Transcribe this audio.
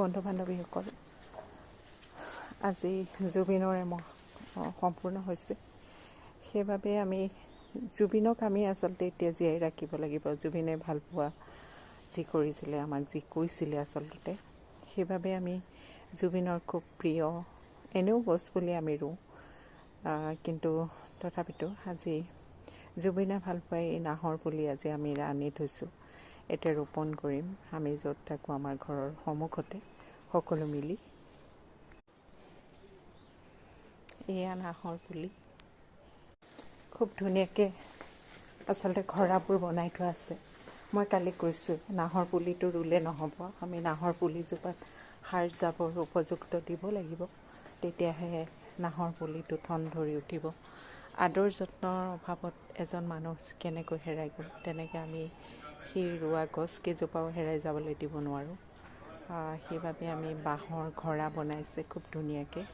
বন্ধু বান্ধৱীসকল, আজি জুবিনৰ এমাহ সম্পূৰ্ণ হৈছে। সেইবাবে আমি জুবিনক আমি আচলতে এতিয়া জীয়াই ৰাখিব লাগিব। জুবিনে ভালপোৱা যি কৰিছিলে, আমাক যি কৈছিলে আচলতে, সেইবাবে আমি জুবিনৰ খুব প্ৰিয়। এনেও গছ পুলি আমি ৰুওঁ, কিন্তু তথাপিতো আজি জুবিনে ভালপোৱা এই নাহৰ পুলি আজি আমি আনি থৈছোঁ, এতিয়া ৰোপণ কৰিম। আমি য'ত থাকোঁ আমাৰ ঘৰৰ সন্মুখতে সকলো মিলি। এয়া নাহৰ পুলি, খুব ধুনীয়াকৈ আচলতে ঘৰাবোৰ বনাই থোৱা আছে। মই কালি কৈছোঁ, নাহৰ পুলিটো ৰুলে নহ'ব, আমি নাহৰ পুলিজোপাত সাৰ জাবৰ উপযুক্ত দিব লাগিব, তেতিয়াহে নাহৰ পুলিটো ঠন ধৰি উঠিব। আদৰ যত্নৰ অভাৱত এজন মানুহ কেনেকৈ হেৰাই গ'ল, তেনেকৈ আমি সেই ৰোৱা গছ কেইজোপাও হেৰাই যাবলৈ দিব নোৱাৰোঁ। সেইবাবে আমি বাঁহৰ ঘৰা বনাইছে খুব ধুনীয়াকৈ।